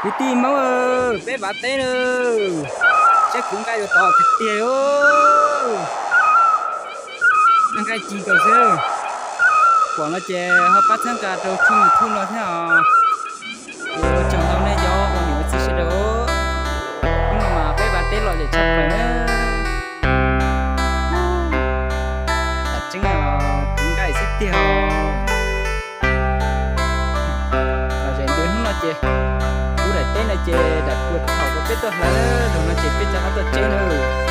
Kwv tij Hmoob, peb vav teb lawm. Saib kuv nqaij yuav tod tiag tiag os. Nqaij ci nkaus xwb. Pom no ces ho pab txhawb nqa rau tshooj YouTube no thiab os. Ces ua tsaug ntau nej cov uas niam txiv sawv daws. Hnub no mas peb vav teb lom zem tshaj plaws na. Tam tseeb kuv nqaij xwb tiag os. Lom zem ntu hnub no ces kuv daim teb no ces daim puas thaum uas peb tuaj hlawv zaum no ces peb rov qab tuaj tseb na.